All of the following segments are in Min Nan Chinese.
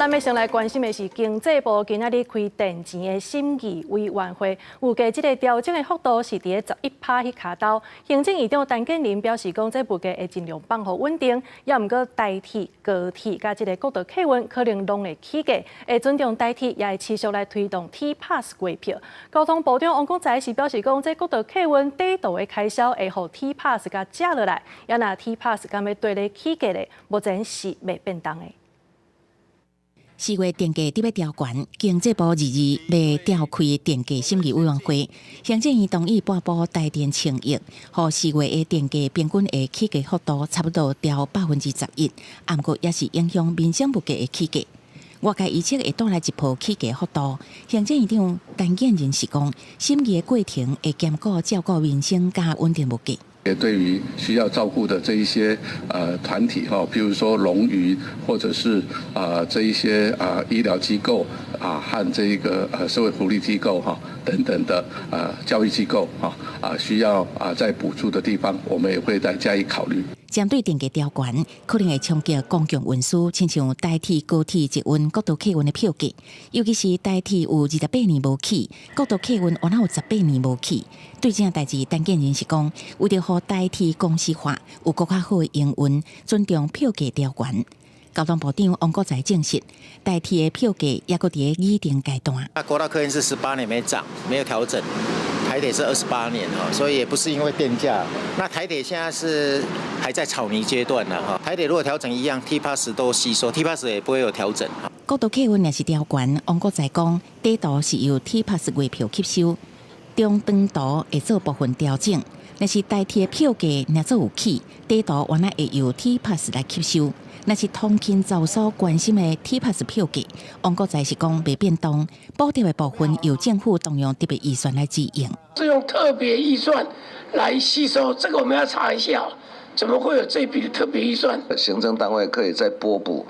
咱欲先來關心的是經濟部今仔日開電錢的審議委員會，預計這个調整的幅度是佇咧11趴彼跤頭。行政院長陳建仁表示講，這物價會盡量放予穩定，也毋過台鐵、高鐵佮這个國道客運可能攏會起價，會尊重台鐵，也會持續來推動 T Pass 月票。交通部長王國材是表示講，這國道客運短途的開銷會予 T Pass 共食落來，也若 T Pass 敢欲綴咧起價咧，目前是袂變動的。 4月電價得欲調懸，經濟部22欲召開電價審議委員會，行政院同意撥補台電千億，予4月的電價平均的起價幅度差不多調11%，毋過也是影響民生物價的起價。外界預測會帶來一波起價幅度。行政院長陳建仁是講，審議的過程會兼顧照顧民生佮穩定物價。也對於需要照顧的這一些團體哈，譬如說農漁，或者是這一些醫療機構啊，和這一個社會福利機構哈等等的教育機構哈啊需要在補助的地方，我們也會再加以考慮。針對電價調懸，可能會衝擊公共運輸，親像台鐵、高鐵、捷運、國道客運的票價，尤其是台鐵有28年無起，國道客運猶有18年無起。對這件代誌，陳建仁是講，為著予台鐵公司化，有閣較好的營運，尊重票價調懸。交通部長王國材證實，台鐵的票價猶閣佇咧擬定階段。那國道客運是18年沒漲，沒有調整。台鐵是28年哈，所以也不是因為電價。那台鐵現在是還在草擬階段呢哈。台鐵如果調整一樣，T Pass 都吸收，T Pass 也不會有調整。國道客運若是調懸，王國材講，短途是由 T Pass 月票吸收，中長途會做部分調整。若是台鐵票價若做有起，短途原來會由 T Pass 來吸收。若是通勤族所關心的 T Pass 票價，王國材是講袂變動，補貼的部分由政府動用特別預算來支應。是用特別預算來吸收，這個我們要查一下，怎麼會有這筆的特別預算？行政單位可以再撥補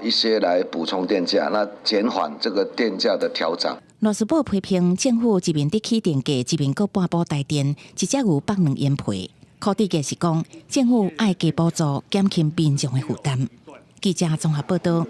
一些來補充電價，那減緩這個電價的調漲。羅斯堡批評政府一面佇起電價，一面閣撥補台電，一隻牛縛兩眼皮。柯志傑是講，政府愛加補助，減輕民眾的負擔。記者綜合報道。